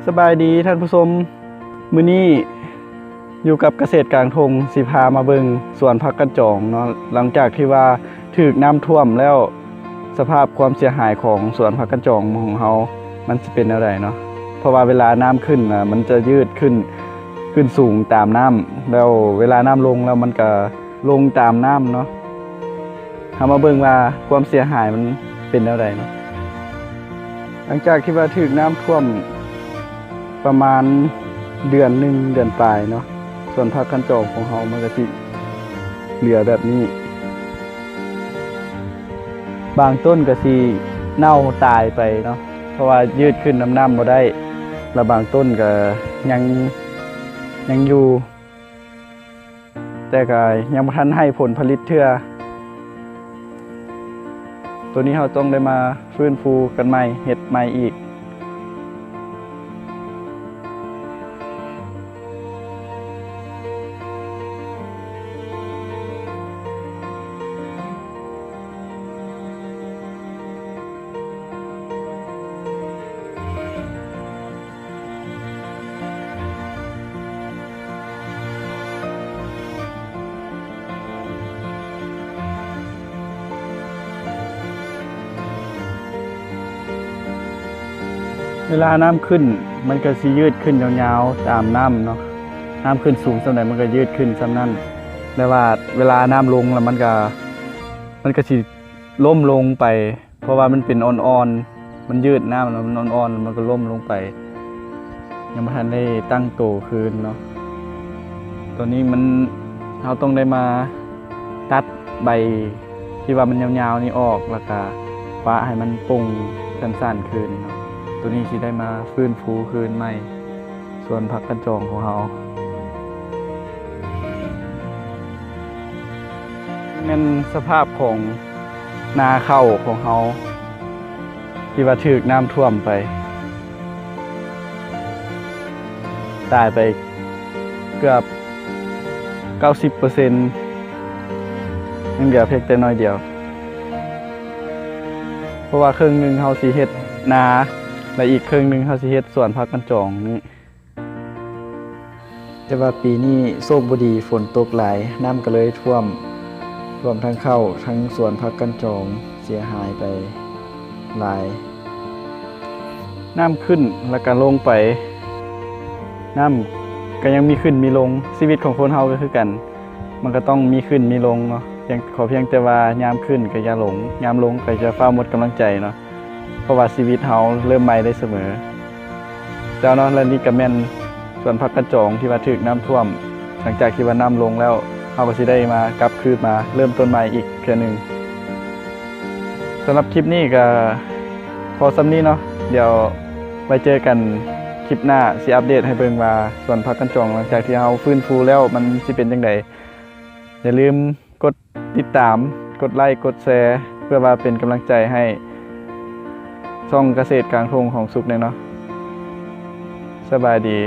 ສະບາຍດີທ່ານຜູ້ຊົມ, ມື້ນີ້ຢູ່ກັບກະເສດກາງທົ່ງ ຊິພາມາເບິ່ງສວນຜັກກັນຈອງເນາະ. ຫຼັງຈາກທີ່ວ່າຖືກນ້ຳຖ້ວມແລ້ວ ສະພາບຄວາມເສຍຫາຍຂອງສວນຜັກກັນຈອງຂອງເຮົາ ມັນຊິເປັນແນວໃດເນາະ? ເພາະວ່າເວລານ້ຳຂຶ້ນນະ ມັນຈະຍືດຂຶ້ນ ຂຶ້ນສູງຕາມນ້ຳ, ແລ້ວເວລານ້ຳລົງແລ້ວມັນກະລົງຕາມນ້ຳເນາະ. ເຮົາມາເບິ່ງວ່າຄວາມເສຍຫາຍມັນເປັນແນວໃດເນາະ. ຫຼັງຈາກທີ່ວ່າຖືກນ້ຳຖ້ວມປະມານເດືອນໜຶ່ງ ເດືອນປາຍເນາະ, ສວນຜັກກັນຈອງຂອງເຮົາມັນກະຊິເຫຼືອແບບນີ້. ບາງຕົ້ນກະຊິເນົ່າຕາຍໄປເນາະ, ເພາະວ່າຍືດຂຶ້ນນຳນ້ຳບໍ່ໄດ້, ແລ້ວບາງຕົ້ນກະຍັງ ຍັງຢູ່ ແຕ່ກະຍັງບໍ່ທັນໃຫ້ຜົນຜະລິດເທື່ອ. ໂຕນີ້ເຮົາຕ້ອງໄດ້ມາຟື້ນຟູກັນໃໝ່ ເຮັດໃໝ່ອີກ. ເວລານ້ຳຂຶ້ນ ມັນກະຊິຍືດຂຶ້ນຍາວໆຕາມນ້ຳເນາະ, ນ້ຳຂຶ້ນສູງສ່ຳໃດ ມັນກະຍືດຂຶ້ນສ່ຳນັ້ນ, ແຕ່ວ່າເວລານ້ຳລົງແລ້ວ ມັນກະ ມັນກະຊິລົ້ມລົງໄປ. ເພາະວ່າມັນເປັນອ່ອນໆ ມັນຍືດນ້ຳແລ້ວມັນອ່ອນໆ ມັນກະລົ້ມລົງໄປ, ຍັງບໍ່ທັນໄດ້ຕັ້ງໂຕຄືນເນາະ. ຕອນນີ້ມັນ ເຮົາຕ້ອງໄດ້ມາຕັດໃບທີ່ວ່າມັນຍາວໆນີ້ອອກ ແລ້ວກະປະໃຫ້ມັນປົ່ງສັ້ນໆຄືນເນາະ. ໂຕນີ້ຊິໄດ້ມາຟື້ນຟູຄືນໃໝ່ ສວນຜັກກັນຈອງຂອງເຮົາ. ແມ່ນສະພາບຂອງນາເຂົ້າຂອງເຮົາ ທີ່ວ່າຖືກນ້ຳຖ້ວມໄປ ຕາຍໄປເກືອບເກົ້າສິບເປີເຊັນ ຍັງເຫຼືອພຽງແຕ່ໜ້ອຍດຽວ. ເພາະວ່າເຄິ່ງໜຶ່ງເຮົາຊິເຮັດນາ ແລະ ອີກເຄິ່ງໜຶ່ງເຮົາຊິເຮັດສວນຜັກກັນຈອງນີ້. ແຕ່ວ່າປີນີ້ໂຊກບໍ່ດີ ຝົນຕົກຫຼາຍ ນ້ຳກະເລີຍຖ້ວມ ຖ້ວມທັງເຂົ້າ ທັງສວນຜັກກັນຈອງ ເສຍຫາຍໄປຫຼາຍ. ນ້ຳຂຶ້ນແລ້ວກະລົງໄປ, ນ້ຳກະຍັງມີຂຶ້ນມີລົງ, ຊີວິດຂອງຄົນເຮົາກະຄືກັນ ມັນກະຕ້ອງມີຂຶ້ນມີລົງເນາະ. ພຽງ ຂໍພຽງແຕ່ວ່າຍາມຂຶ້ນກະຢ່າຫຼົງ, ຍາມລົງກະຢ່າຟ້າວໝົດກຳລັງໃຈເນາະ. ເພາະວ່າຊີວິດເຮົາເລີ່ມໃໝ່ໄດ້ສະເໝີ. ເຈົ້າເນາະ ແລະ ນີ້ກະແມ່ນສວນຜັກກັນຈອງທີ່ວ່າຖືກນ້ຳຖ້ວມ, ຫຼັງຈາກທີ່ວ່ານ້ຳລົງແລ້ວ ເຮົາກະຊິໄດ້ມາກັບຄືນມາເລີ່ມຕົ້ນໃໝ່ອີກເທື່ອໜຶ່ງ. ສຳລັບຄລິບນີ້ກະພໍສ່ຳນີ້ເນາະ, ດຽວໄວ້ເຈີກັນຄລິບໜ້າ ຊິອັບເດດໃຫ້ເບິ່ງວ່າສວນຜັກກັນຈອງ ຫຼັງຈາກທີ່ເຮົາຟື້ນຟູແລ້ວ ມັນຊິເປັນຈັ່ງໃດ. ຢ່າລືມ ກົດຕິດຕາມ, ກົດໄລ້, ກົດແຊ ເພື່ອວ່າເປັນກຳລັງໃຈໃຫ້ຊ່ອງກະເສດກາງທົ່ງຂອງສຸກແດ່ເນາະ. ສະບາຍດີ.